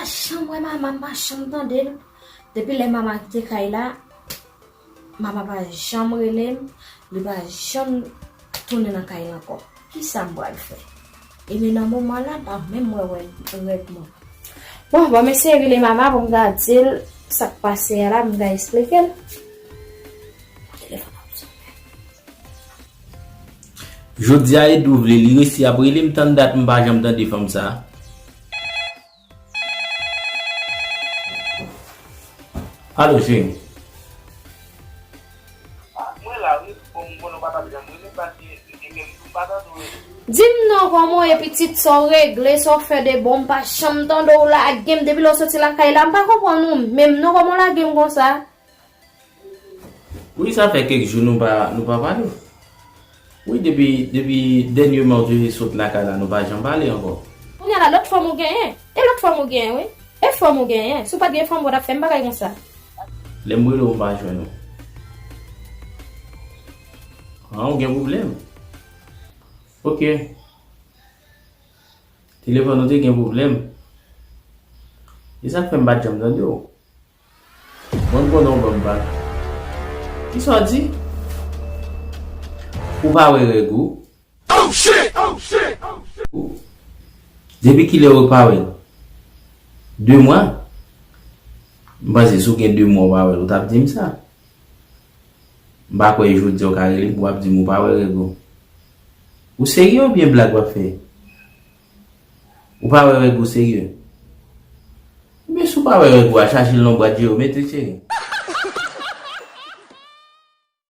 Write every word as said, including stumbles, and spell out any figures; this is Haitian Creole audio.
Janm wè mama, m pa janm tande l. Depi lè mama kite kay la, mama pa janm rele m, li pa janm tounen nan kay la ankò. Kisa m pral fè? E men nan moman la, m pa menm wè wè règ mwen. Bon, bon, m eseye rele mama pou m ka di l sa k pase a la, pou m ka esplike l. Telefòn ap sonnen. Jodi a, Edou vle, li resi ap rele m, tann dat m pa janm tande fanm sa. Alo, cheri. Ah, mwen la, wi. Bon, m konnen w pa t ap janm rele m, paske li te gen m pa tande w. Di m non, kòman w ye, pitit, sa w regle, sa w fè de bon, m pa janm tande w lage m depi lè w soti lakay la, m pa konprann ou menm non, kòman w lage m konsa? Wi, sa fè kèk jou nou pa, nou pa pale. Wi, depi, depi dènyèman w te sot lakay la, nou pa janm pale ankò. Kounye a la, lòt fanm ou genyen. E lòt fanm ou genyen, wi. E fanm ou genyen. Si w pa t gen fanm, ou pa t ap fè m bagay konsa. Lè m rele w, m pa jwenn ou. Ah, ou gen pwoblèm? Ok. Telefòn ou te gen pwoblèm. E sa k fè m pa t janm tande w. Mwen m konnen w ban m bak. Kisa w di? Ou pa wè règ ou? Depi kilè ou pa wè l? De mwa? M panse si w gen de mwa ou pa wè l, ou t ap di m sa. M pa kwè jodi a w ka rele m pou w ap di m ou pa wè règ ou. Ou serye oubyen blag w ap fè? Ou pa wè règ ou serye? Ebyen, si w pa wè règ ou a, chache l nan bwat je yo, mete cheri.